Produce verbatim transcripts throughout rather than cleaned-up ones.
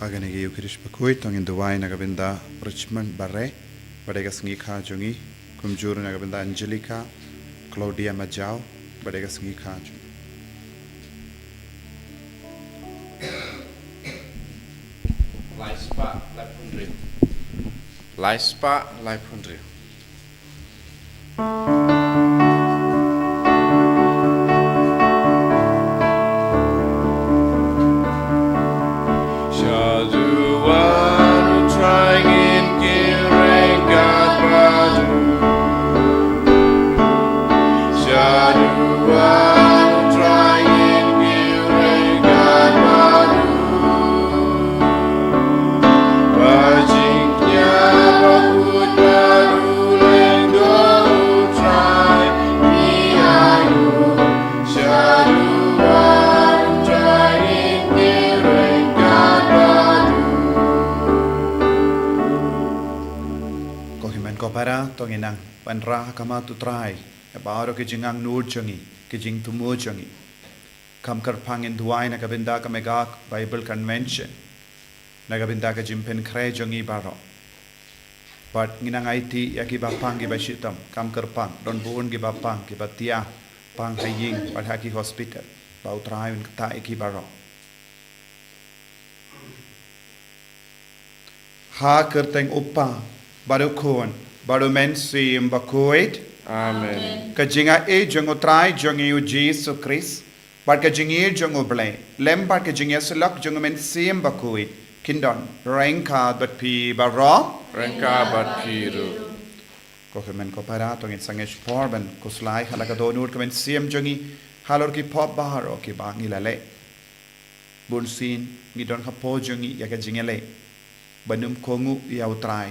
Ha kane ka Ïukharist bakhuid to ngin duwai na ka bynta Richmond Barre bad ïa ka sngi kha jong i, kumjuh na ka bynta Angelica Claudia Majaw bad ïa ka sngi kha jong i. Lai spah laiphew hynriew. Lai spah laiphew hynriew. Ko hynmen ko para, to ngin nang wanrah ha khmat U Trai ïa baroh ki jingangnud jong ngi, ki jingthmu jong ngi. Kham kyrpang ngin duwai na ka bynta ka Megha Bible Convention, na ka bynta ka jingpynkhreh jong ngi baroh. Bad ngin nang aiti ïa kiba pang kiba shitom, kham kyrpang don bun kiba pang, kiba thiah pang ha ïing bad ha ki hospital, ba U Trai un ktah ïa ki baroh. Ha ka kyrteng U Kpa bad U Khun bad U Mynsiem Bakhuid. Amen. Ka jingaiei jong U Trai jong ngi U Jisu Khrist bad ka jingïeit jong U Blei lem bad ka jingïasyllok jong U Mynsiem Bakhuid kin don ryngkat bad phi baroh. Ryngkat bad phi ruh. Ko hynmen ko para, to ngin sangeh shipor ban khuslai ha la ka dohnud ka mynsiem jong ngi halor ki pop baroh kiba ngi la leh. Bunsien ngi don hapoh jong ngi ïa ka jingïaleh ban ym kohnguh ïa U Trai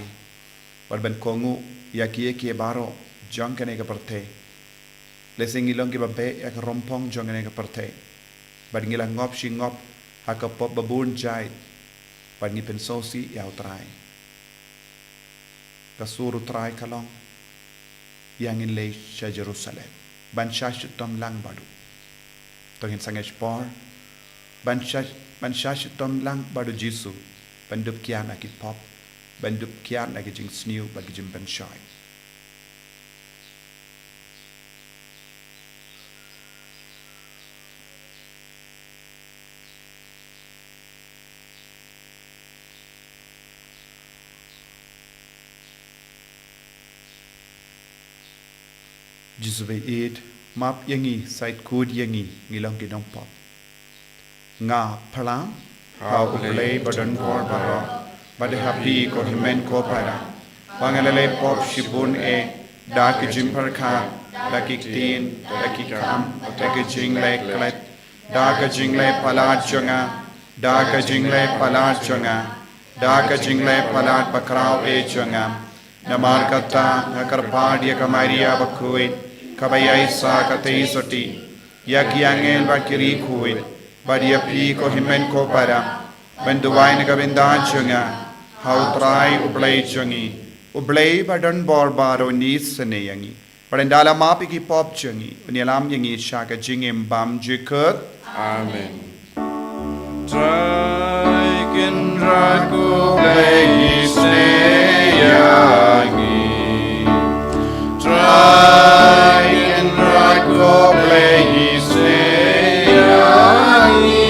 bad ban kohnguh ïa kiei kiei baroh jong kane ka pyrthei. Lehse ngi long kiba beh ïa ka rympong jong kane ka pyrthei bad ngi la ngop shi ngop ha ka pop ba bun jait bad ngi pynsngewsih ïa U Trai. Ka sur U Trai ka long, ïa ngin leit sha Jerusalem ban shah shitom lang bad U. To ngin sangeh shipor ban shah, ban shah shitom lang bad U Jisu, ban dup kiar na ki pop, ban dup kiar na ki jingsniew bad ki jingpynshoi. Jisu baieit, map ïa ngi, sait kut ïa ngi, ngi long ki nongpop. Nga phla ha U Blei ba don bor baroh bad ha phi ko hynmen ko para, ba nga la leh pop shibun eh, da ki jingpyrkhat, da ki ktien, da ki kam, da ki jingleh klet, da ka jingleh palat jong nga, da ka jingleh palat jong nga, da ka jingleh palat bakhraw eh jong nga. Namar kata nga kyrpad ïa ka Maria bakhuid, kaba ïaishah katei shatei, ïa ki angel bad ki riewkhuid, bad ïa phi ko hynmen ko para, ban duwai na ka bynta jong nga ha U Trai U Blei jong ngi. U Blei ba don bor baroh un isynei ïa ngi bad ynda la map ïa ki pop jong ngi, un ïalam ïa ngi sha ka jingim bymjukut. Amen. Trai Kynrad ko Blei isynei ïa ngi. Trai Kynrad ko Blei isynei ïa ngi.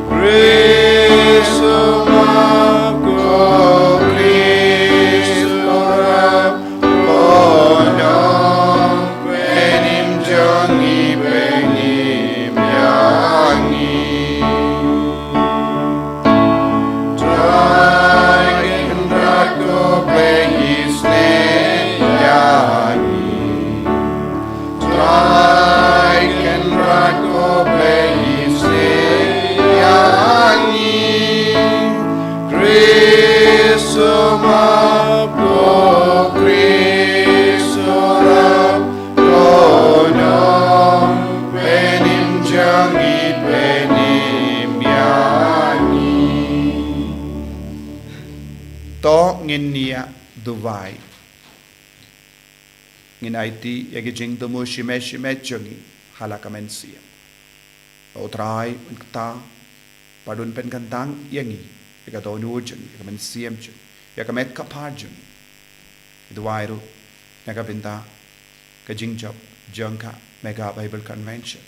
Khrist u map, ko Khrist u rap, ko Nongpynim jong ngi, pynim ïa ngi. Trai Kynrad ko Blei isynei ïa ngi. Trai Kynrad ko Blei isynei ïa ngi. Khrist u map, ko Khrist u rap, ko Nongpynim jong ngi, pynim ïa ngi. To ngin ïa duwai. Ngin aiti ïa ki jingthmu shimet shimet jong ngi ha la ka mynsiem. Ba U Trai un ktah Bad un pynkyntang ïa ngi ïa ka dohnud jong ngi, ïa ka mynsiem jong ngi, ïa ka met ka phad jong ngi. Duwai ruh na ka bynta ka jingjop jong ka Mega Bible Convention.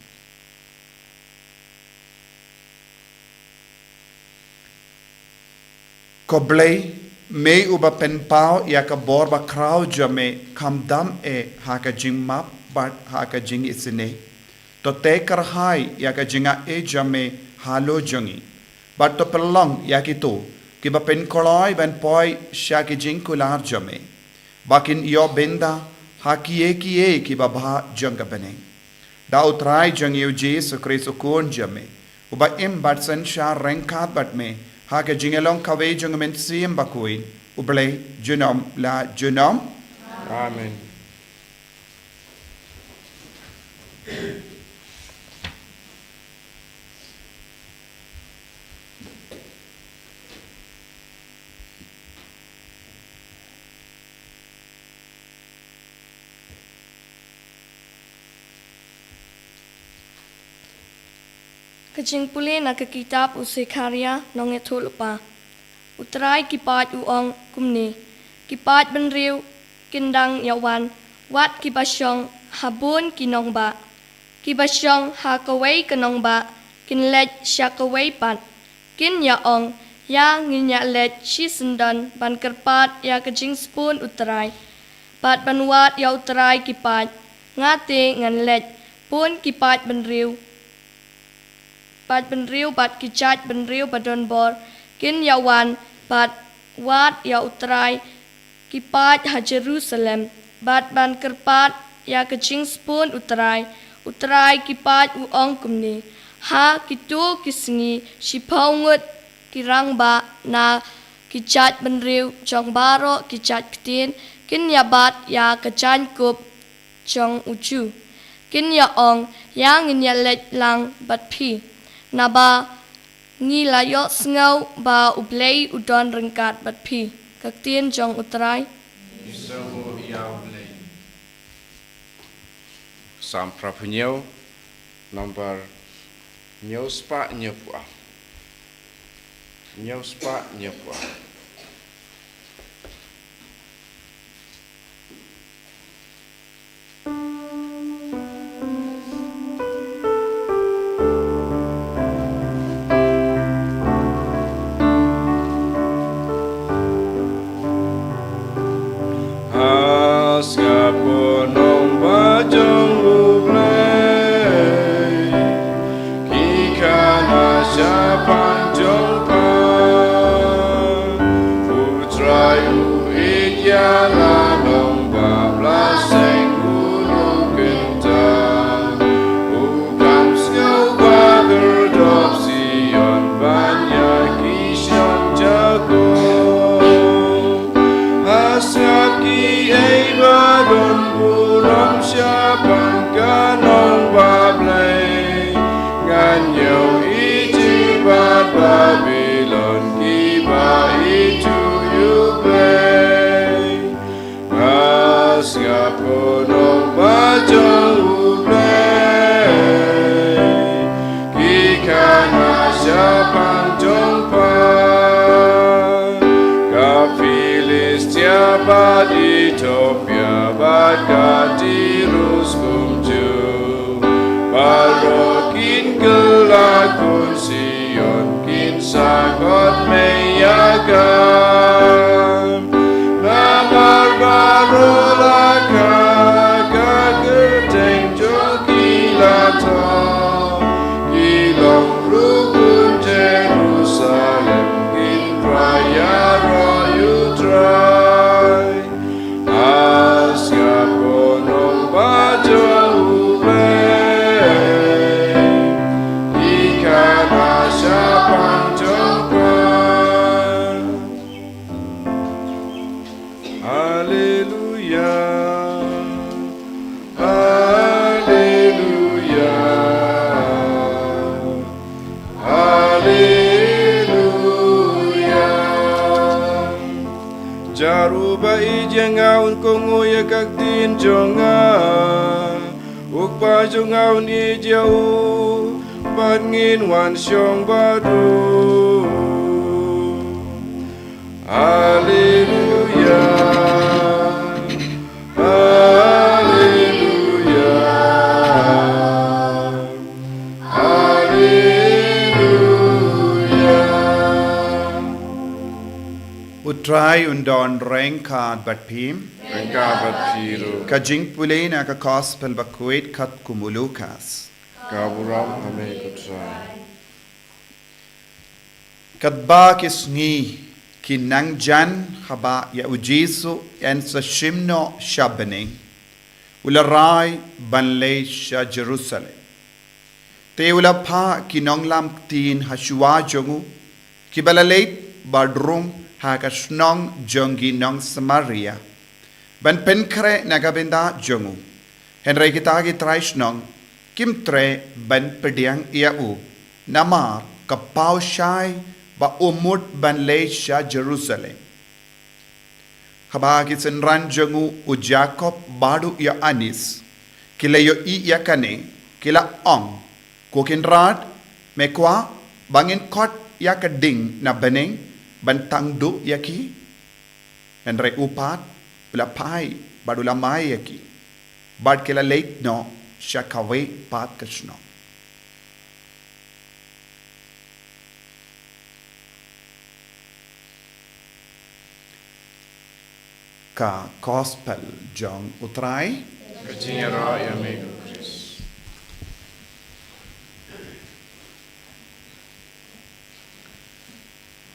Ko Blei, me uba pynpaw ïa ka bor bakhraw jong me, kham dam eh ha ka jingmap bad ha ka jingisynei. To tei kyrhai ïa ka jingaiei jong me halor jong ngi, bad to pynlong ïa kito kiba pynkloi ban poi sha ki jingkular jong me, ba kin ïoh bynta ha kiei kiei kiba bha jong ka bneng. Da U Trai jong ngi U Jisu Khrist U Khun jong me, uba im bad synshar ryngkat bad me ha ka jinglong kawei jong U Mynsiem Bakhuid, U Blei junom la junom. Amen. Ka jingpule na ka kitab u Sekharia nongïathuhlypa. U Trai ki paid u ong kumne: Ki paid bynriew kin dang ïa wan, wat kiba shong ha bun ki nongbah. Kiba shong ha kawei ka nongbah kin leit sha kawei pat. Kin ïa ong, ïa ngin ïa leit shisyndon ban kyrpad ïa ka jingsbun U Trai, bad ban wad ïa U Trai ki paid. Nga te ngan leit. Bun ki paid bynriew, paid bynriew bad ki jait bynriew ba don bor kin ïa wan bad wad ïa U Trai ki paid ha Jerusalem, bad ban kyrpad ïa ka jingsbun U Trai. U Trai ki paid u ong kumne: Ha kito ki sngi shiphew ngut ki rangbah na ki jait bynriew jong baroh ki jait ktien kin ïa bat ïa ka jaiñkup jong u Jisu. Kin ïa ong, ïa ngin ïa leit lang bad phi, naba ngi la ïohsngew ba U Blei u don ryngkat bad phi. Ka ktien jong U Trai. Ki sngewnguh ïa U Blei. Salm phra phew hynñiew, nombar hynñiew spah hynñiew phew ar. Hynñiew spah hynñiew phew ar. Ha sngap ko nongbah jong U Blei, ki kha na shaphang jong pha. U Trai u ïeit ïa la nongbah, la seng u nongkyntang. U kham sngew ba kyrdup Zion ban ïa ki shong Jakob. Ha sngap kiei ba don burom shaphang ka nongbah Blei. Ngan ïohi Ijipt bad Babilon kiba ïeit ïa U Blei. Ha sngap ko nongbah jong U Blei, ki kha na shaphang jong pha. Ka Philistia bad Ethiopia bad ka Tirus kumjuh, baroh kin kylla, khun Zion kin sa khot mei ïa ka. Namar baroh la kha, ka kyrteng jong ki la thoh. Ki long ruh khun Jerusalem, kin rai ïaroh ïa U Trai. Ha sngap ko nongbah jong U Blei, ki kha na shaphang jong pha. Haleluia. Haleluia. Haleluia. Jar uba ïeit ïa nga un kohnguh ïa ka ktien jong nga. U Kpa jong nga un ïeit ïa u. Bad ngin wan shong bad u. Haleluya. Haleluya. Haleluya. U Trai un don ryngkat bad phi. Ryngkat bad phi ruh. Ka jingpule na ka Gospel ba khuid katkum u Lukas. Ka burom ha me ko Trai. Katba ki sngi ki nang jan haba ïa u Jisu yn sa shim noh sha bneng, u la rai ban leit sha Jerusalem. Te u la phah ki nonglam ktien ha shuwa jong u, kiba la leit bad rung ha ka shnong jong ki nong Samaria, ban pynkhreh na ka bynta jong u. Hynrei kita ki trai shnong kim treh ban pdiang ïa u, namar ka paw shai ba u mut ban leit sha Jerusalem. Haba ki synran jong u, u Jakob bad u Ïoannis, ki la ïohi ïa kane, ki la ong, Ko Kynrad, me kwah ba ngin khot ïa ka ding na bneng ban tang duh ïa ki? Hynrei u pat u la phai bad u la mai ïa ki, bad ki la leit noh sha kawei pat ka shnong. Ka Gospel jong u Trai. Ka jingïaroh ïa me ko Khrist.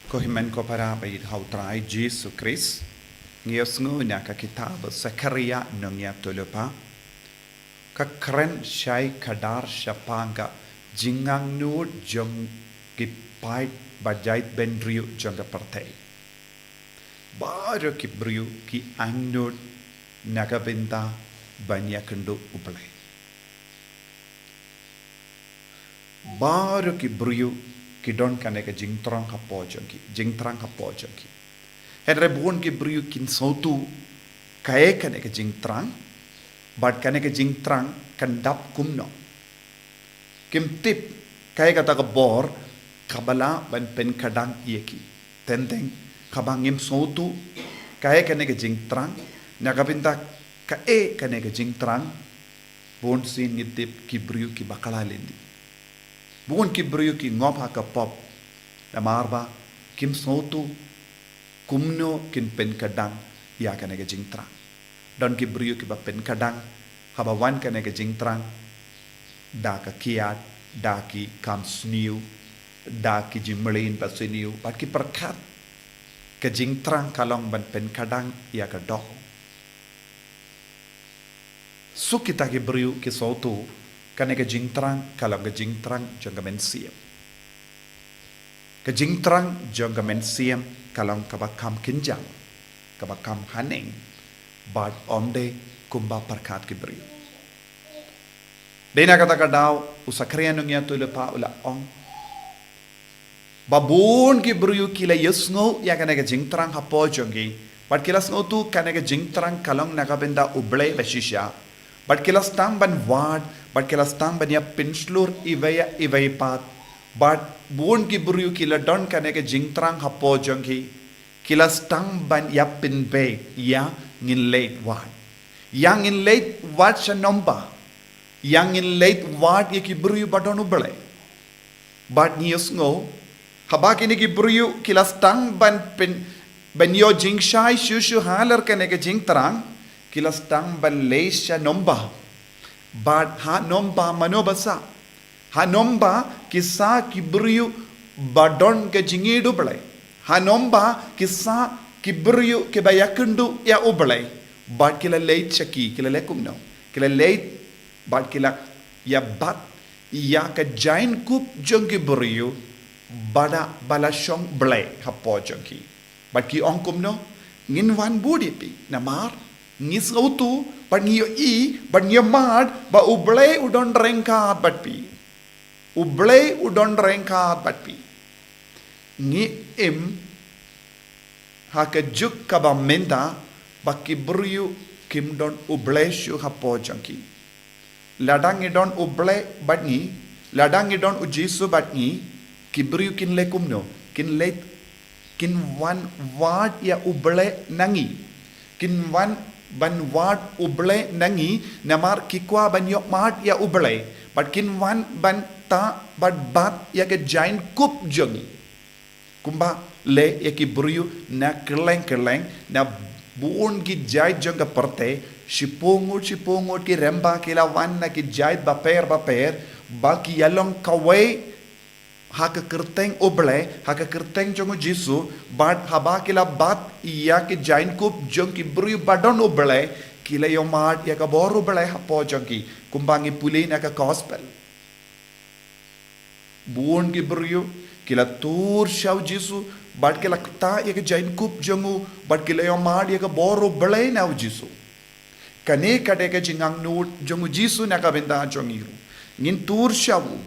Ko hynmen ko para ba ïeit ha u Trai Jisu Khrist, ngi ïohsngew na ka kitab Sakaria nongïathuhlypa, ka kren shai khadar shaphang ka jingangnud jong ki paid ba jaitbynriew jong ka pyrthei. Baroh ki briew ki angnud na ka bynta ban ïakynduh U Blei. Baroh ki briew ki don kane ka jingthrang hapoh jong ki, jingthrang hapoh jong ki. Hynrei bun ki briew kin sngewthuh kaei kane ka jingthrang, bad kane ka jingthrang kan dap kumno. Kim tip kaei kata ka bor kaba lah ban pynkhadang ïa ki. Teng teng kaba ngim sngewthuh kaei kane ka jingthrang, na ka bynta kaei kane ka jingthrang, bun sien ngi tip ki briew ki bakla lynti. Bun ki briew ki ngop ha ka pop, namar ba kim sngewthuh kumno kin pynkhadang ïa kane ka jingthrang. Don ki briew kiba pynkhadang haba wan kane ka jingthrang da ka kiad, da ki kam sniew, da ki jingmlien basniew, bad ki pyrkhat ka jingthrang ka long ban pynkhadang ïa ka doh. Suk kita ki briew ki sngewthuh kane ka jingthrang ka long ka jingthrang jong ka mynsiem. Ka jingthrang jong ka mynsiem ka long kaba kham kynjang, kaba kham haneng, bad ym dei kumba pyrkhat ki briew. Dei na kata ka daw u Sakaria nongïathuhlypa u la ong ba bun ki briew ki la ïohsngew ïa kane ka jingthrang hapoh jong ki, bad ki la sngewthuh kane ka jingthrang ka long na ka bynta U Blei ba shisha, bad ki la sdang ban wad, bad ki la sdang ban ïa pynshlur iwei ïa iwei pat, bad bun ki briew ki la don kane ka jingthrang hapoh jong ki, ki la sdang ban ïa pynbeit, ïa ngin leit wad. Ïa ngin leit wad sha nomba. Ïa ngin leit wad ïa ki briew ba don U Blei. Bad ngi ïohsngew, haba kine ki briew ki la sdang ban pyn, ban ïoh jingshai shuh shuh halor kane ka jingthrang, ki la sdang ban leit sha nomba. Bad ha nomba mano ba sah? Ha nomba ki sah ki briew ba don ka jingïeit U Blei. Ha nomba ki sah ki briew kiba ïakynduh ïa U Blei. Bad ki la leit sha ki, ki la leit kumno? Ki la leit bad ki la ïa bat ïa ka jaiñkup jong ki briew ba da, ba la shong blei hapoh jong ki. Bad ki ong kumno? Ngin wan bud ïa phi, namar ngi sngewthuh bad ngi ïohi bad ngi ïamad ba U Blei u don ryngkat bad phi. U Blei u don ryngkat bad phi. Ngi im ha ka juk kaba mynta ba ki briew kim don U Blei shuh hapoh jong ki. Lada ngi don U Blei bad ngi, Lada ngi don u Jisu bad ngi, ki briew kin leh kumno? Kin leh, kin wan wad ïa u Blei na ngi. Kin wan ban wad u Blei na ngi, namar ki kwah ban ïohmad ïa u Blei. Bad kin wan ban tah bad bat ïa ka jaiñkup jong ngi. Kumba leh ïa ki briew na kylleng kylleng, na bun ki jait jong ka pyrthei, shiphew ngut shiphew ngut ki rymba ki la wan na ki jait bapher bapher, ba ki ïalong kawei ha ka kyrteng u Blei, ha ka kyrteng jong u Jisu, bad haba ki la bat ïa ki jaiñkup jong ki briew ba don u Blei, ki la ïohmad ïa ka bor u Blei hapoh jong ki, kumba ngi pule na ka gospel. Bun ki briew ki la tur sha u Jisu, bad ki la tah ïa ka jaiñkup jong u, bad ki la ïohmad ïa ka bor u Blei na u Jisu. Kane ka dei ka jingangnud jong u Jisu na ka bynta jong ngi ruh. Ngin tur sha u,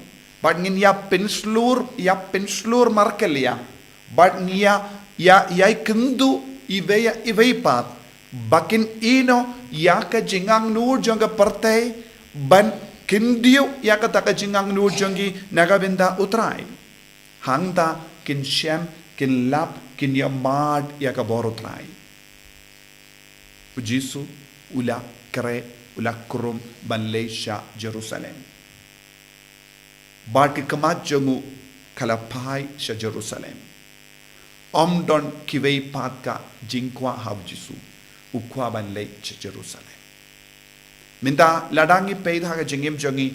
bad ngin ïa pynshlur, ïa pynshlur markylliang, bad ngin ïa, ïa, ïa kynduh iwei ïa iwei pat, ba kin ïehnoh ïa ka jingangnud jong ka pyrthei, ban kyndit ïa kata ka jingangnud jong ki na ka bynta u Trai. Hangta kin shem, kin lap, kin ïohmad ïa ka bor u Trai. U Jisu u la kren, u la khrum ban leit sha Jerusalem. Bad ka khmat jong u ka la phai sha Jerusalem. Ym don kiwei pat ka jingkwah ha u Jisu, u kwah ban leit sha Jerusalem. Mynta lada ngi peit ha ka jingim jong ngi,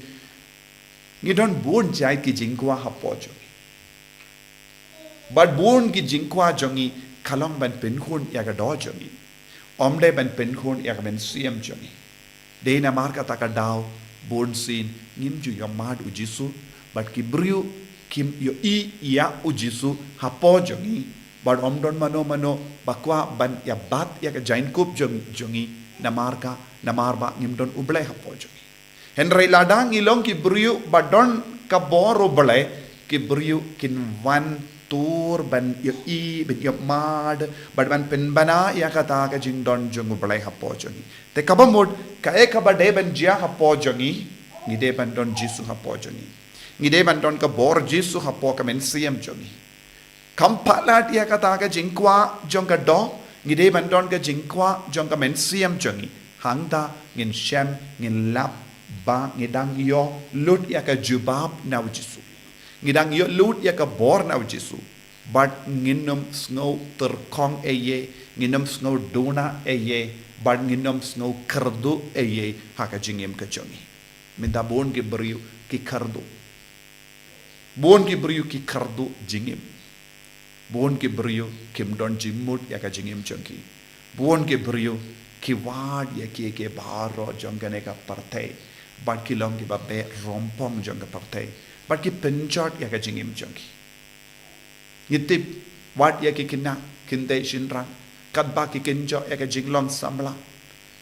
ngi don bun jait ki jingkwah hapoh jong ngi. Bad bun ki jingkwah jong ngi ka long ban pynkhun ïa ka doh jong ngi. Ym dei ban pynkhun ïa ka mynsiem jong ngi. Dei namar kata ka daw bunsien ngim ju ïohmad u Jisu, bad ki briew kim ïohi ïa u Jisu hapoh jong ngi, bad ym don mano mano ba kwah ban ïa bat ïa ka jaiñkup jong, jong ngi, namar ka, namar ba ngim don u Blei hapoh jong ngi. Hynrei lada ngi long ki briew ba don ka bor u Blei, ki briew kin wan tur ban ïohi, ban ïohmad, bad ban pynbna ïa kata ka jingdon jong u Blei hapoh jong ngi. Te kaba mut, kaei kaba dei ban jia hapoh jong ngi, ngi dei ban don Jisu hapoh jong ngi. Ngi dei ban don ka bor Jisu hapoh ka mynsiem jong ngi. Kam palat ïa kata ka jingkwah jong ka doh, ngi dei ban don ka jingkwah jong ka mynsiem jong ngi. Hangta ngin shem, ngin lap ba ngi dang ïoh lut ïa ka jubab na u Jisu. Ngi dang ïoh lut ïa ka bor na u Jisu. Bad ngin ym sngew tyrkhong ei ei, ngin ym sngew duna ei ei, bad ngin ym sngew kyrduh ei ei ha ka jingim ka jong ngi. Mynta bun ki briew ki kyrduh. Bun ki briew ki kyrduh jingim. Bun ki briew kim don jingmut ïa ka jingim jong ki. Bun ki briew ki wad ïa kiei kiei baroh jong kane ka pyrthei. Bad ki long kiba beh rongpong jong ka pyrthei. Bad ki pynjot ïa ka jingim jong ki. Ngi tip, wat ïa ki khynnah, khyndai shynrang, katba ki kynjoh ïa ka jinglong samla,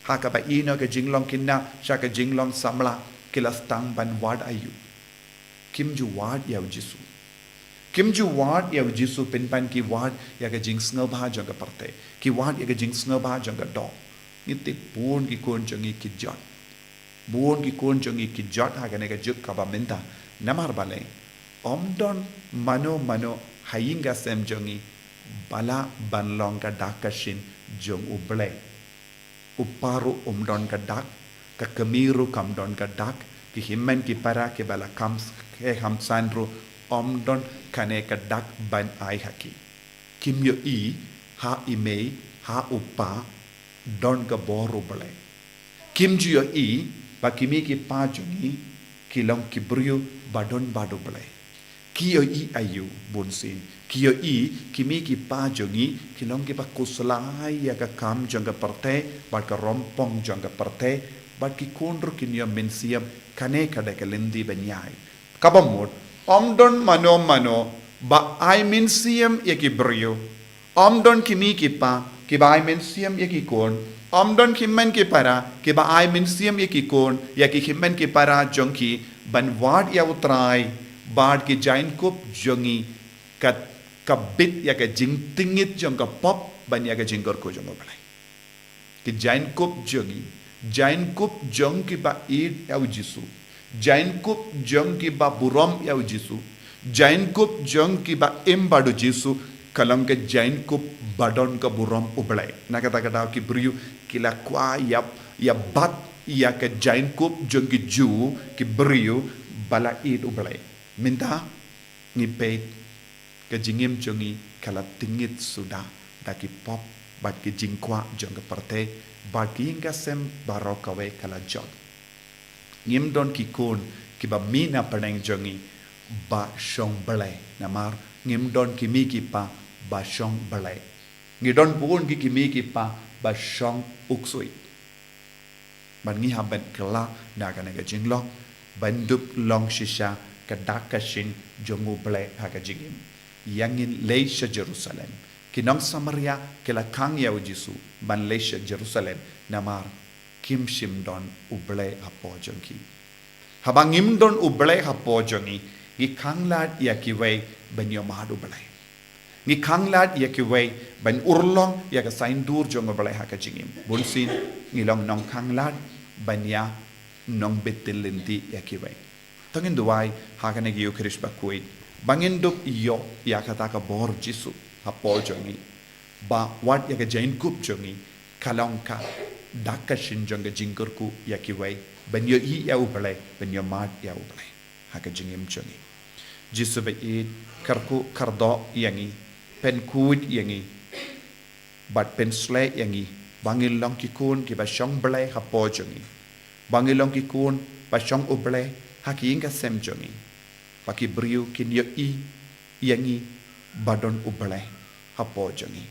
ha kaba ïehnoh ka jinglong khynnah sha ka jinglong samla, ki la sdang ban wad aïu? Kim ju wad ïa u Jisu. Kim ju wad ïa u Jisu, pynban ki wad ïa ka jingsngewbha jong ka pyrthei. Ki wad ïa ka jingsngewbha jong ka doh. Ngi tip bun ki khun jong ngi ki jot. Bun ki khun jong ngi ki jot ha kane ka juk kaba mynta. Namar balei? Ym don mano mano ha ïing ka sem jong ngi ba lah ban long ka dak ka shin jong U Blei. U kpa ruh um don ka dak, ka kmie ruh kam don ka dak, ki hynmen ki para kiba la kham s-, kham san ruh um don kane ka dak ban ai ha ki. Kim ïohi ha i mei, ha u kpa, don ka bor U Blei. Kim ju ïohi ba ki mei ki pa jong ngi ki long ki briew ba don bad U Blei. Ki ïohi aïu bunsien? Ki ïohi ki mei ki pa jong ngi ki long kiba khuslai ïa ka kam jong ka pyrthei bad ka rongpong jong ka pyrthei, bad ki khun ruh kin ïoh mynsiem, kane ka dei ka lynti ban ïai. Kaba mut, ym don mano mano ba ai mynsiem ïa ki briew. Ym don ki mei ki pa kiba ai mynsiem ïa ki khun. Ym don ki hynmen ki para kiba ai mynsiem ïa ki khun, ïa ki hynmen ki para jong ki, ban wad ïa U Trai, bad ki jaiñkup jong ngi ka, ka bit ïa ka jingtngit jong ka pop ban ïa ka jingkyrkhu jong U Blei. Ki jaiñkup jong ngi, jaiñkup jong kiba ïeit ïa U Jisu, Jaiñkup jong kiba burom ïa u Jisu, jaiñkup jong kiba im bad u Jisu, ka long ka jaiñkup ba don ka burom U Blei. Na kata ka daw ki briew ki la kwah ïa, ïa bat ïa ka jaiñkup jong ki Jiw, ki briew ba la ïeit U Blei. Mynta ngi peit ka jingim jong ngi ka la tyngit suda da ki pop bad ki jingkwah jong ka pyrthei bad ki ïing ka sem baroh kawei ka la jot. Ngim don ki khun kiba mih na pdeng jong ngi ba shong Blei, namar ngim don ki mei ki pa ba shong Blei. Ngi don bun ki, ki mei ki pa ba shong u ksuid. Bad ngi hap ban kylla na kane ka jinglong ban dup long shisha ka dak ka shin jong U Blei ha ka jingim. Ïa ngin leit sha Jerusalem. Ki nong Samaria ki la khang ïa u Jisu ban leit sha Jerusalem, namar kim shym don U Blei hapoh jong ki. Haba ngim don U Blei hapoh jong ngi, ngi khanglad ïa kiwei ban ïohmad U Blei. Ngi khanglad ïa kiwei ban urlong ïa ka saiñdur jong U Blei ha ka jingim. Bunsien ngi long nongkhanglad ban ïa nongbit lynti ïa kiwei. To ngin duwai ha kane ka Ïukharist bakhuid ba ngin dup ïoh ïa kata ka bor Jisu hapoh jong ngi, ba wat ïa ka jingkup jong ngi ka long ka dak ka shin jong ka jingkyrkhu ïa kiwei ban ïohi ïa U Blei, ban ïohmad ïa U Blei ha ka jingim jong ngi. Jisu ba ïeit, kyrkhu kyrdoh ïa ngi, pynkhuid ïa ngi bad pynsleh ïa ngi ba ngin long ki khun kiba shong Blei hapoh jong ngi, ba ngin long ki khun ba shong U Blei ha ki ïing ka sem jong ngi, ba ki briew kin ïohi ïa ngi ba don U Blei hapoh jong ngi.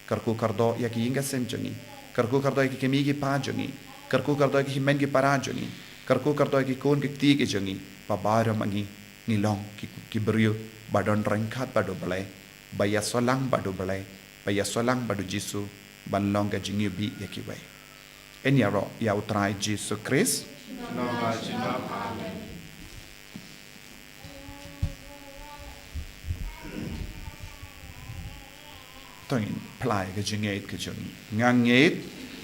Kyrkhu kyrdoh ïa ki ïing ka sem jong ngi, kyrkhu kyrdoh ïa ki kmie ki kpa jong ngi, kyrkhu kyrdoh ïa ki hynmen ki para jong ngi, kyrkhu kyrdoh ïa ki khun ki kti ki jong ngi, ba baroh ma ngi ngi long ki, ki briew ba don ryngkat bad U Blei, ba ïasolang bad U Blei, ba ïasolang bad U Jisu ban long ka jingïohi ïa kiwei. Yn ïaroh ïa U Trai Jisu Khrist. Amen. To ngin plie ka jingngeit ka jong ngi. Nga ngeit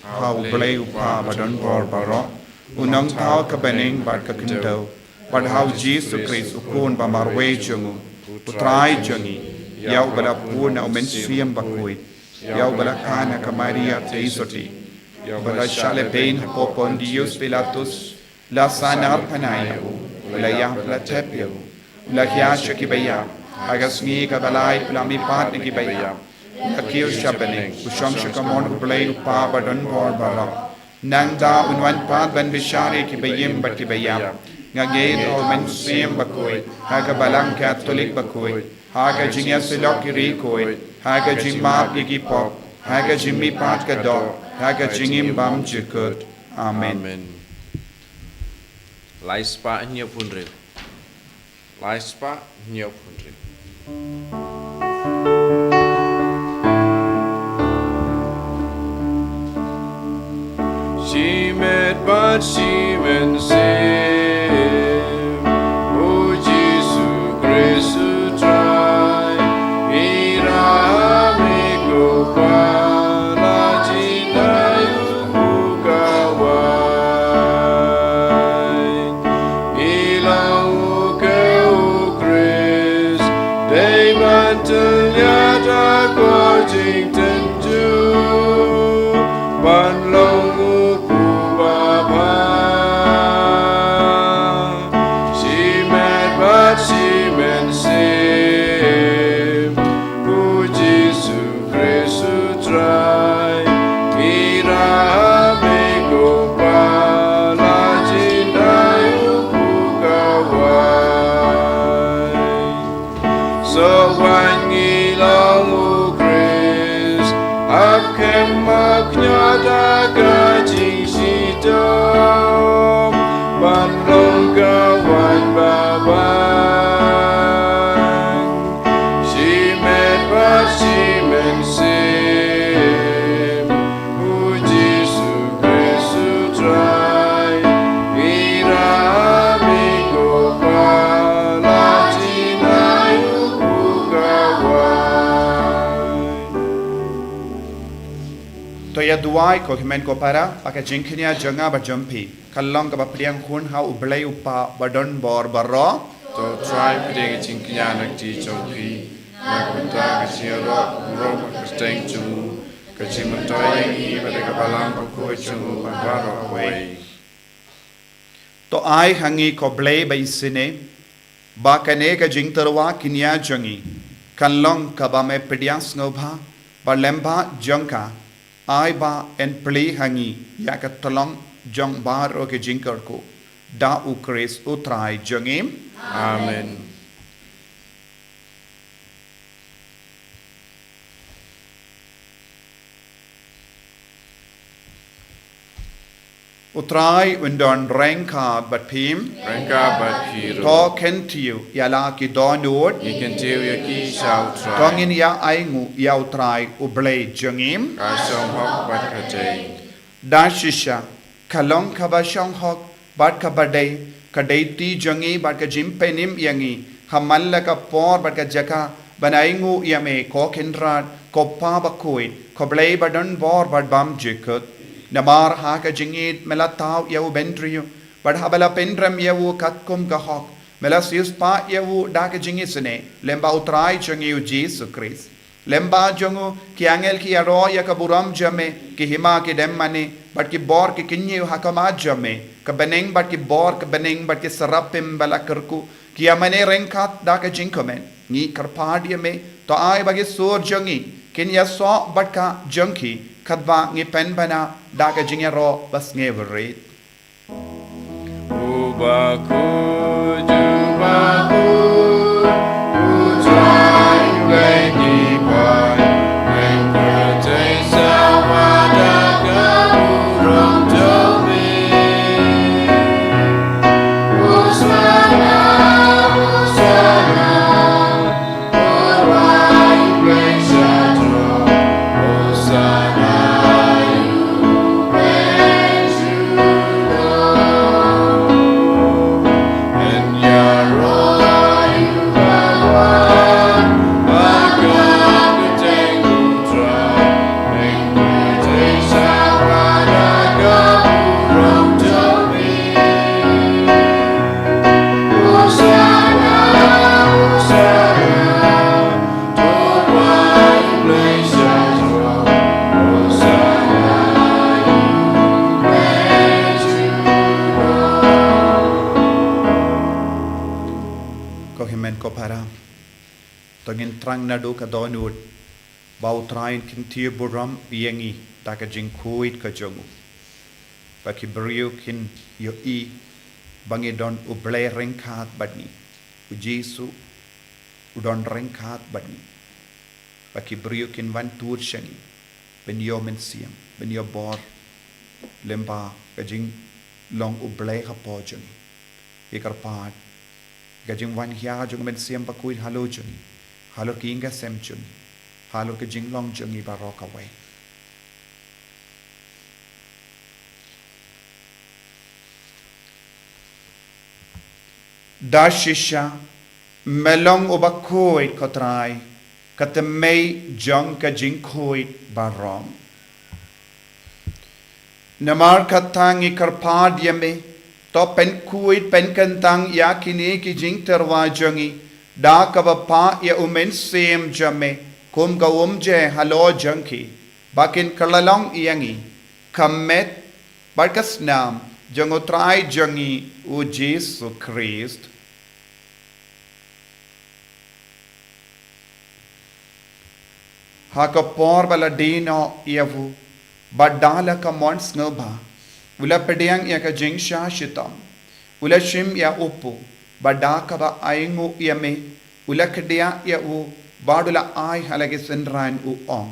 ha U Blei U Kpa ba don bor baroh, U Nongthaw ka bneng bad ka khyndew, bad ha U Jisu Khrist U Khun ba marwei jong U, U Trai jong ngi, ïa uba la bun na U Mynsiem Bakhuid, ïa uba la kha na ka Maria Theisotti, uba la shah lehbeiñ hapoh Pontius Pilatus, la sahnarphna ïa u, u la ïap, la thep ïa u, u la hiar sha kiba ïap, ha ka sngi kaba lai u la mihpat na kiba ïap, u la kiew sha bneng, u shong sha kamon U Blei U Kpa ba don bor baroh. Nangta un wan pat ban bishar ïa kiba im bad kiba ïap. Nga ngeit ha U Mynsiem Bakhuid, ha ka Balang Katholik bakhuid, ha ka jingïasyllok ki riewkhuid, ha ka jingmap ïa ki pop, ha ka jingmihpat ka doh, ha ka jingim bymjukut. Amen. Amen. Lai spah hynñiew phew hynriew. Lai spah hynñiew phew hynriew. Shimet bad shi mynsiem, O Jisu Khrist U Trai, ngi ïarap ïa U Kpa, la jingdai U Kpa wai. Ngi long u ke U Khrist, dei ban tylliat ha ka jingtynjuh, ban long u Kpu babha. Wai ko hynmen ko para, ba ka jingkñia jong nga bad jong phi kan long kaba pdiang hun ha U Blei U Kpa badonbor baroh. To Trai, pdiang ka jingkñia na ka kti jong phi, na ka bynta ka jingïaroh ka burom bad ka kyrteng jong u, ka jingmyntoi ïa ngi bad ïa ka Balang Bakhuid jong u bad baroh kawei. To ai ha ngi ko Blei ba isynei, ba kane ka jingtyrwa kñia jong ngi kan long kaba me pdiang sngewbha, bad lyngba jong ka, ai ba yn plie ha ngi ïa ka tyllong jong baroh ki jingkyrkhu, da U Khrist U Trai jong ngi. Amen. U Trai un don ryngkat bad phi. Ryngkat bad phi ruh. To kyntiew ïa la ki dohnud. Ngi kyntiew ïa ki sha U Trai. To ngin ïa ainguh ïa U Trai U Blei jong ngi. Ka shong hok bad ka dei. Da shisha, ka long kaba shong hok bad kaba dei, ka dei ti jong ngi bad ka jingpynim ïa ngi, ha man la ka por bad ka jaka, ban ainguh ïa me ko Kynrad, ko Kpa Bakhuid, ko Blei badonbor bad bymjukut. Namar ha ka jingïeit me la thaw ïa u bynriew, bad haba la pynrem ïa u katkum ka hok, me la siewspah ïa u da ka jingisynei lyngba U Trai jong ngi U Jisu Khrist. Lyngba jong u ki angel ki ïaroh ïa ka burom jong me, ki hima ki dem mane, bad ki bor ki kyñiew ha khmat jong me. Ka bneng bad ki bor ka bneng bad ki serapim ba la kyrkhu ki ïa mane ryngkat da ka jingkmen. Ngi kyrpad ïa me, to ai ba ki sur jong ngi kin ïasoh bad ka jong ki, katba ngi pynbna da ka jingïaroh ba sngewrit. Ko hynmen ko para, to ngin thrang naduh ka dohnud, ba U Trai un kyntiew burom ïa ngi da ka jingkhuid ka jong u, ba ki briew kin ïohi ba ngi don U Blei ryngkat bad ngi, U Jisu u don ryngkat bad ngi, ba ki briew kin wan tur sha ngi, ban ïoh mynsiem, ban ïoh bor, lyngba ka jinglong U Blei hapoh jong ngi. Ngi kyrpad ka jingwan hia jong U Mynsiem Bakhuid halor jong ngi, halor ki ïing ki sem jong ngi, halor ka jinglong jong ngi baroh kawei. Da shisha, me long uba khuid ko Trai, ka tymmen jong ka jingkhuid baroh. Namar kata ngi kyrpad ïa me, to pynkhuid pynkyntang ïa kine ki jingtyrwa jong ngi, da kaba pah ïa U Mynsiem jong me kum ka umjer halor jong ki, ba kin kylla long ïa ngi ka met bad ka snam jong U Trai jong ngi U Jisu Khrist. Ha ka por ba la die noh ïa u, bad da la ka mon sngewbha, u la pdiang ïa ka jingshah shitom, u la shim ïa u paw, bad da kaba ainguh ïa me, u la khdiah ïa u, bad u la ai ha la ki synran, u ong: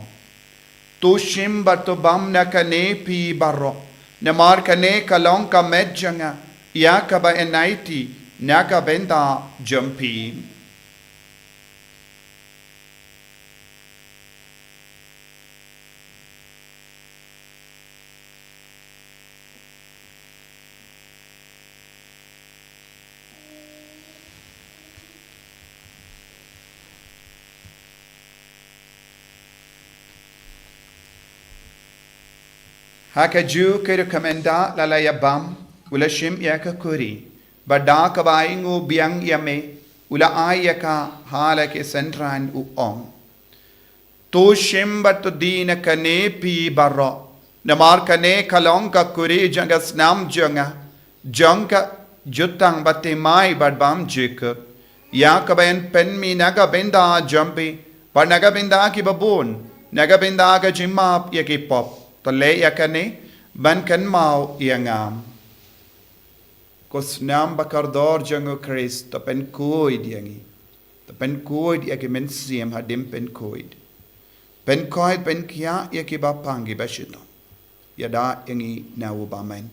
To shim bad to bam na kane phi baroh, namar kane ka long ka met jong nga, ïa kaba yn aiti na ka bynta jong phi. Ha kajuh ka rukom mynta la la ïa bam, u la shim ïa ka kuri, bad da kaba ainguh biang ïa me, u la ai ïa ka ha la ki synran, u ong: To shim bad to die na kane phi baroh, namar kane ka long ka kuri jong ka snam jong nga, jong ka jutang bathymmai bad bymjukut, ïa kaba yn pynmih na ka bynta jong phi bad na ka bynta kiba bun, na ka bynta ka jingmap ïa ki pop. To leh ïa kane ban kynmaw ïa nga. Ko snam bakordor jong u Khrist, to pynkhuid ïa ngi. To pynkhuid ïa ki mynsiem hadien pynkhuid. Pynkhuid, pynkhiah ïa kiba pang, kiba shitom. Ïada ïa ngi na u bymman.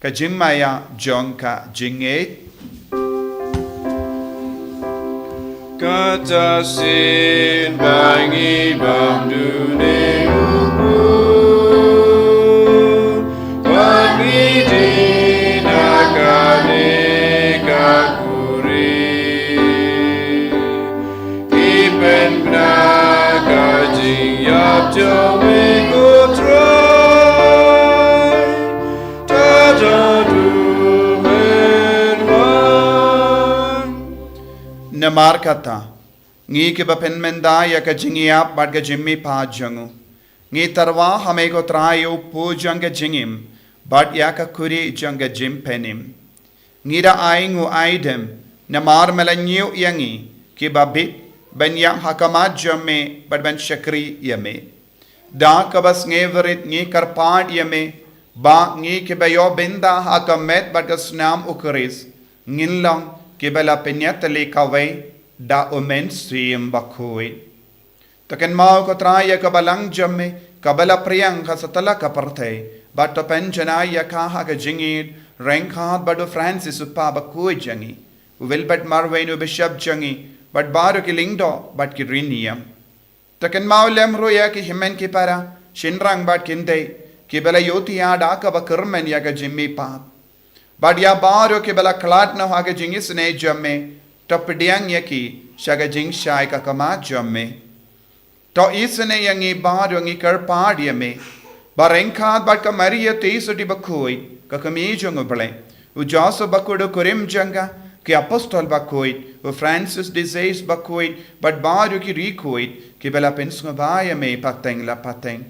Ka jingmaïa jong ka jingngeit. Kata shisien ba ngi bam dune u kpu, ba ngi die na kane ka kuri. Ki pynbna ka jingïap jong me ko Trai, ta da duh mynwan. Namar kata, ngi kiba pynmynta ïa ka jingïap bad ka jingmihpat jong u, ngi tyrwa ha me ko Trai, u kpu jong ka jingim, bad ïa ka kuri jong ka jingpynim. Ngi da ainguh aidem, namar me la ñiew ïa ngi kiba bit ban ïap ha khmat jong me bad ban shakri ïa me. Da kaba sngewrit ngi kyrpad ïa me, ba ngi kiba ïoh bynta ha ka met bad ka snam u Khrist, ngin long kiba la pynïatylli kawei da u Mynsiem Bakhuid. To kynmaw ko Trai ïa ka balang jong me, kaba la phriang ha satlak ka pyrthei, bad to pynjanai ïa ka ha ka jingïeit ryngkat bad u Francis u Kpa bakhuid jong ngi, u Wilbert Marwein u Bishop jong ngi, bad baroh ki lyngdoh bad ki rynïeng. To kynmaw lem ruh ïa ki hynmen ki para, shynrang bad kynthei, kiba la ïohthiah da kaba kyrmen ïa ka jingmihpat. Bad ïa baroh kiba la khlad noh ha ka jingisynei jong me, to pdiang ïa ki sha ka jingshai ka khmat jong me. To isynei ïa ngi baroh, ngi kyrpad ïa me, ba ryngkat bad ka Maria Theisotti bakhuid, ka kmie jong u Blei, u Joseph bakhuid u kurim jong ka, ki apostol bakhuid, u Francis de Sales bakhuid, bad baroh ki riewkhuid kiba la pynsngewbha ïa me pateng la pateng,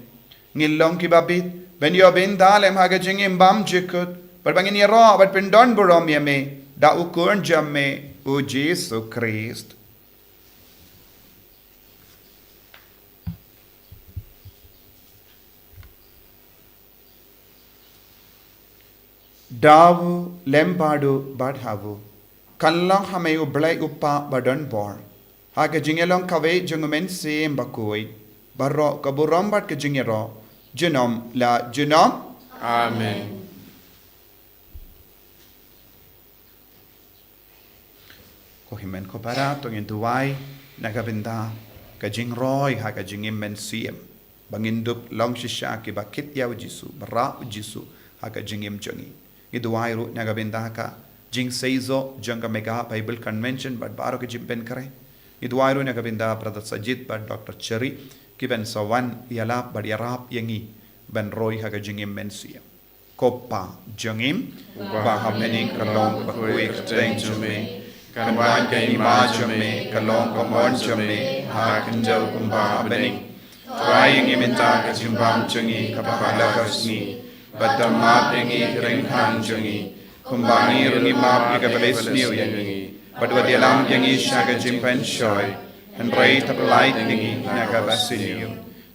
ngin long kiba bit ban ïoh bynta lem ha ka jingim bymjukut, bad ba ngin ïaroh bad pyndonburom ïa me da u Khun jong me, u Jisu Khrist. Da u lem bad u bad ha u, kan long ha me u Blei u Kpa badonbor, ha ka jingïalong kawei jong u Mynsiem Bakhuid, baroh ka burom bad ka jingïaroh, junom la junom. Amen. Ko hynmen ko para, to ngin duwai na ka bynta ka jingroi ha ka jingim mynsiem, ba ngin dup long shisha kiba kit ïa u Jisu, ba rah u Jisu ha ka jingim jong ngi. Ngi duwai ruh na ka bynta ka jingseisoh jong ka Mega Bible Convention bad baroh ka jingpynkhreh. Ngi duwai ruh na ka bynta Brother Sajid bad Doctor Cherry, kiban sa wan ïalap bad ïarap ïa ngi ban roi ha ka jingim mynsiem. Ko Kpa jong ngi uba ha bneng, ka long kaba khuid ka kyrteng jong me, kan wan ka hima jong me, ka long ka mon jong me ha khyndew kumba ha bneng. To ai ïa ngi mynta ka jingbam jong ngi kaba ha la ka sngi, bad to map ïa ngi ki ryngkang jong ngi, kumba ngi ruh ngi map ïa kiba la isniew ïa ngi, bad wat ïalam ïa ngi sha ka jingpynshoi, hynrei to pyllait ïa ngi na kaba sniew.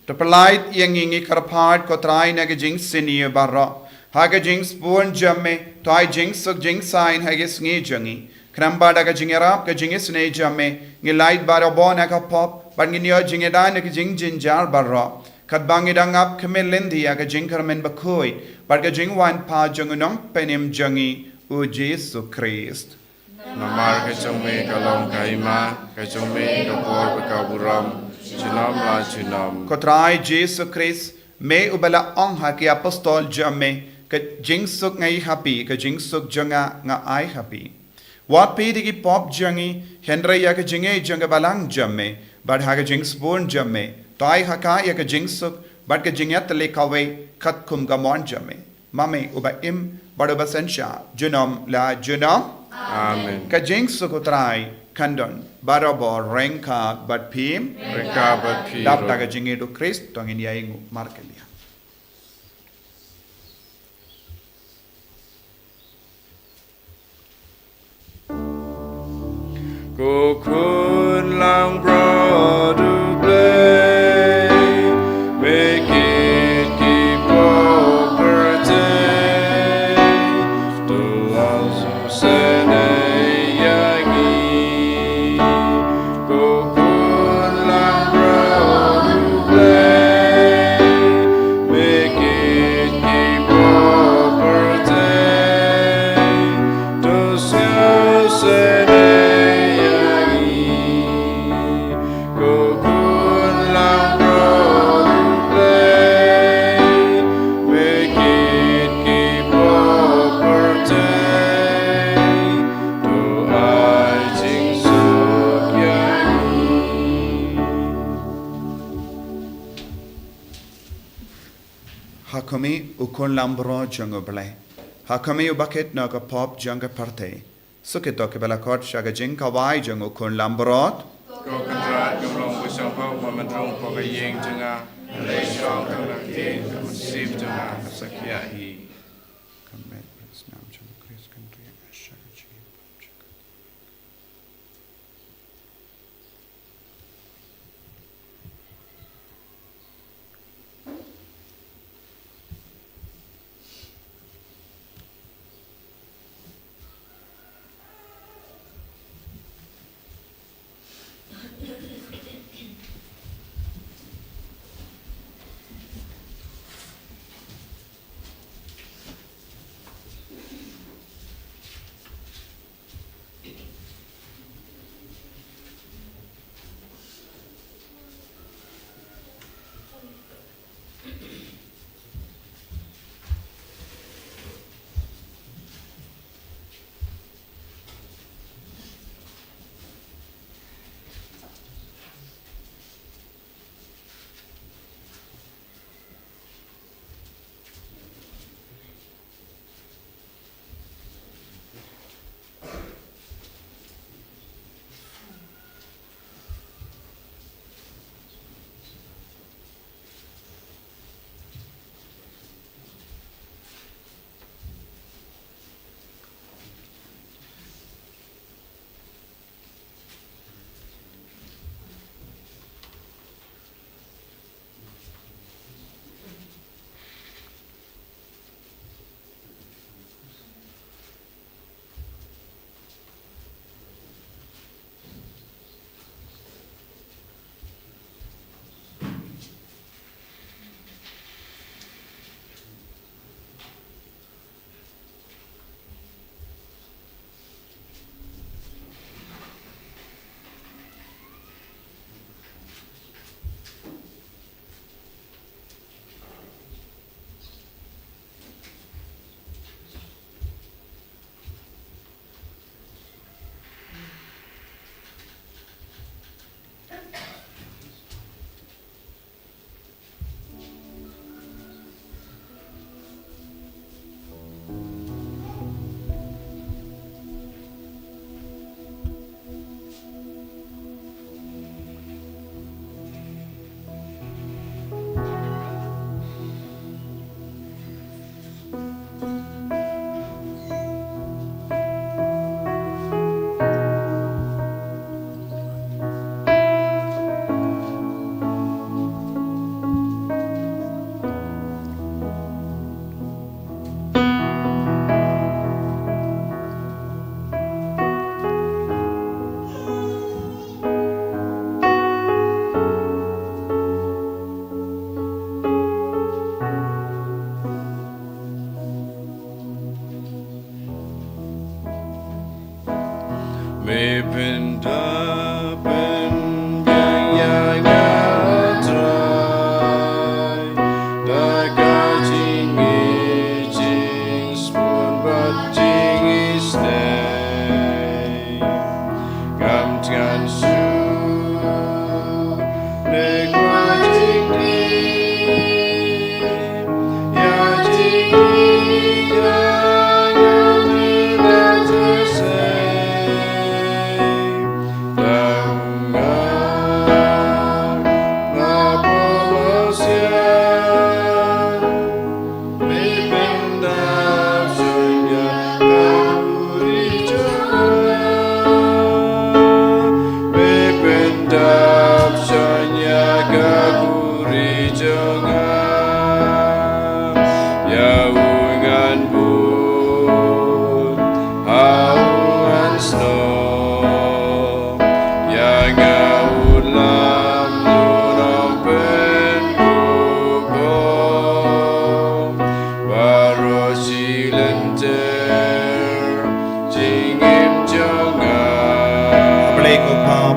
To pyllait ïa ngi, ngi kyrpad ko Trai, na ka jingsniew baroh, ha ka jingsbun jong me, to ai jingsuk jingsaiñ ha ki sngi jong ngi. Khnang ba da ka jingïarap ka jingisynei jong me, ngin lait barabor na ka pop, bad ngin ïoh jingïada na ka jingjynjar baroh, katba ngi dang ap khmih lynti ïa ka jingkyrmen bakhuid bad ka jingwan pat jong u Nongpynim jong ngi, u Jisu Khrist. Namar ka jong me ka long ka hima, ka jong me ka bor bad ka burom, junom la junom. Ko Trai Jisu Khrist, me uba la ong ha ki apostol jong me, Ka jingsuk nga ai ha phi, ka jingsuk jong nga nga ai ha phi. Wat peit ïa ki pop jong ngi, hynrei ïa ka jingïeit jong ka balang jong me, bad ha ka jingsbun jong me, to ai ha ka ïa ka jingsuk, bad ka jingïatylli kawei, katkum ka mon jong me. Ma me uba im, bad uba synshar, junom la junom. Amen. Ka jingsuk U Trai kan don barabor ryngkat bad phi. Ryngkat bad phi. Dap da ka jingïeit U Khrist, to ngin ïa ïnguh markylliang. Ko khun langbrot U Blei, me kit ki pop pyrthei, to ong sngewsynei ïa ngi. Ko khun langbrot U Blei, me kit ki pop pyrthei, to sngewsynei ïa ngi. Ko khun langbrot U Blei, me kit ki pop pyrthei, to ai jingsuk ïa ngi. Ha khmih, U Khun langbrot jong U Blei. Ha khmih, uba kit noh ka pop jong ka pyrthei. Sa kito kiba la khot sha ka jingkhawai jong U Khun langbrot. Ko Kynrad, ngam long ba sngewbha ban rung hapoh ka ïing jong nga, hynrei shong tang da ka ktien, ka mynsiem jong nga kan sa khiah hi. Ka met bad ka snam jong U Khrist kan riang sha ka jingim. Me pynda pynbiang ïa nga, Trai, da ka jingïeit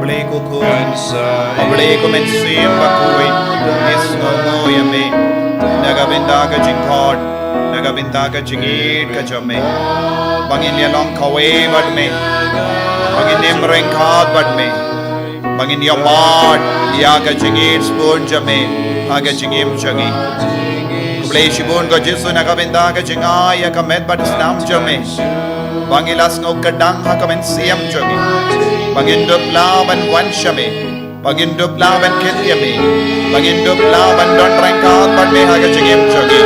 Blei ko khun, ko Blei ko Mynsiem Bakhuid, ngi sngewnguh ïa me na ka bynta ka jingkhot, na ka bynta ka jingïeit ka jong me. Ba ngin ïa long kawei bad me, ba ngin im ryngkat bad me, ba ngin ïa mad ïa ka jingïeit sbun jong me ha ka jingim jong ngi. Ko Blei shibun ko Jisu, na ka bynta ka jingai ïa ka met bad snam jong me, ba ngi la sngewkdang ha ka mynsiem jong ngi, ba ngin dup lah ban wan sha me, ba ngin dup lah ban kit ïa me, ba ngin dup lah ban don ryngkat bad me ha ka jingim jong ngi.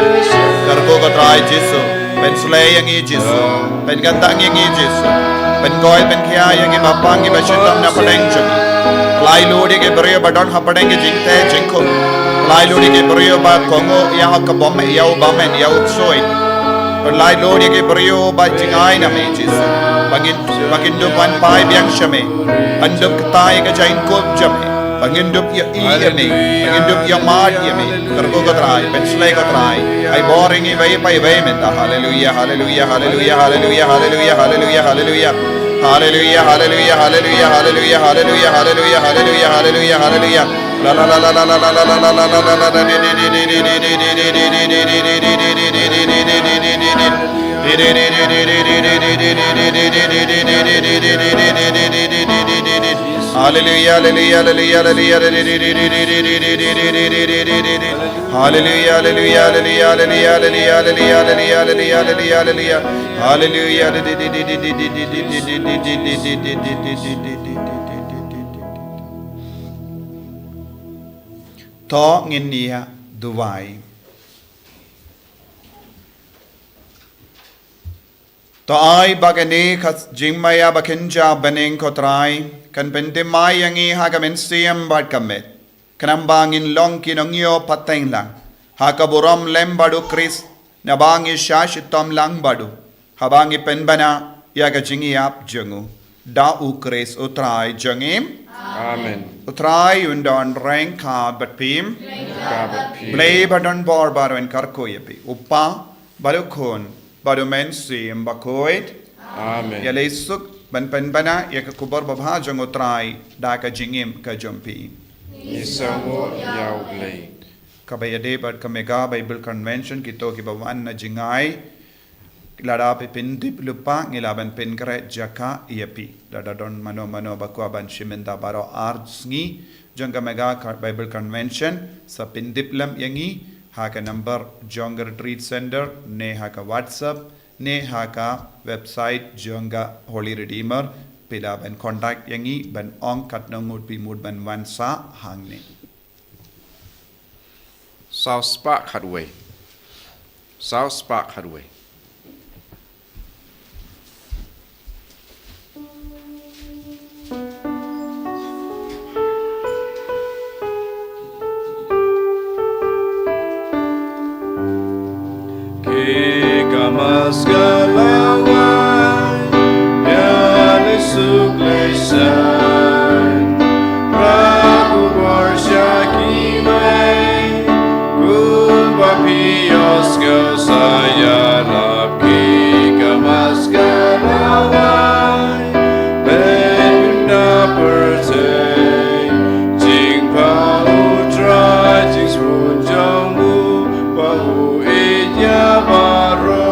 Kyrkhu ko Trai Jisu, pynsleh ïa ngi Jisu, pynkyntang ïa ngi Jisu, pynkoit pynkhia ïa ngi ba pang ngi ba shitom na pdeng jong ngi. Pynlait lut ïa ki briew ba don ha pdeng ki jingteh jingkhum, pynlait lut ïa ki briew ba kohnguh ïa ka bym, ïa u bymmen, ïa u ksuid. Pynlait lut ïa ki briew ba jingai na me Jisu, ba ngin, ba ngin dup ban phai biang sha me, ban dup kata ïa ka jingkup jong me, ba ngin dup ïa i ïa me, ba ngin dup ïa mad ïa me. Kyrkhu ko Trai, pynsleh ko Trai. Ai bor ïa ngi iwei pa iwei mynta. Haleluia, haleluia, haleluia, haleluia, haleluia, haleluia, haleluia. Haleluia, haleluia, haleluia, haleluia, haleluia, haleluia, haleluia, haleluia, haleluia. La la la la la la la la la la la la la. Haleluia, haleluia, haleluia, haleluia, haleluia. Haleluia, haleluia, haleluia, haleluia, haleluia, haleluia, haleluia, haleluia, haleluia, haleluia, haleluia. Haleluia. To ngin ïa duwai. To ai ba kane ka jingmaïa ba kynja bneng ko Trai kan pynthymmai ïa ngi ha ka mynsiem bad ka met, khnang ba ngin long ki nongïoh pateng lang ha ka burom lem bad u Khrist, naba ngi shah shitom lang bad u haba ngi pynbna ïa ka jingïap jong u. Da u Khrist u Trai jong ngi. Amen. U Trai un don ryngkat bad phi. Ryngkat bad phi. Blei ba don bor baroh un kyrkhu ïa phi, u Kpa bad u Khun bad u Mynsiem Bakhuid. Amen. Ïa leit suk ban pynbna ïa ka khubor babha jong u Trai da ka jingim ka jong phi. Ngi sngewnguh ïa u Blei. Kaba ïadei bad ka Mega Bible Convention, kito kiba wan na jngai, lada phi pyndep lypa ngi lah ban pynkhreh jaka ïa phi. Lada don mano mano ba kwah ban shim bynta baroh ar sngi jong ka Mega Bible Convention, sa pyndep lem ïa ngi ha ka number jong ka Retreat Center ne ha ka WhatsApp ne ha ka website jong ka Holy Redeemer. Phi lah ban contact ïa ngi ban ong katno ngut phi mut ban wan sah hangne. Saw spah khatwei. Saw spah khatwei. Ki kamas ka lawai, ïa lei suk lei san, Rabu bor sha ki mei, kumba phi ïohsngew sa ïalap. Ki kamas ka lawai, bad pynda pyrthei, jingpang u Trai jingsbun jong u, ba u ïeit ïa baroh.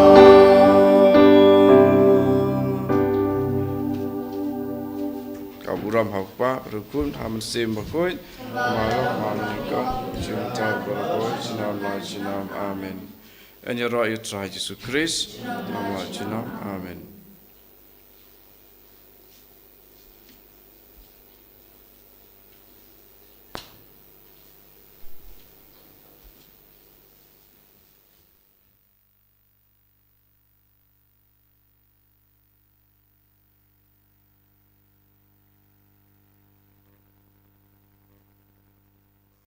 Ka burom ha u Kpa, bad u Khun, ha u Mynsiem Bakhuid, kumba la dep, mynta bad mynta bad junom la junom. Amen. Yn ïaroh ïa u Trai Jisu Khrist, mynta la junom. Amen.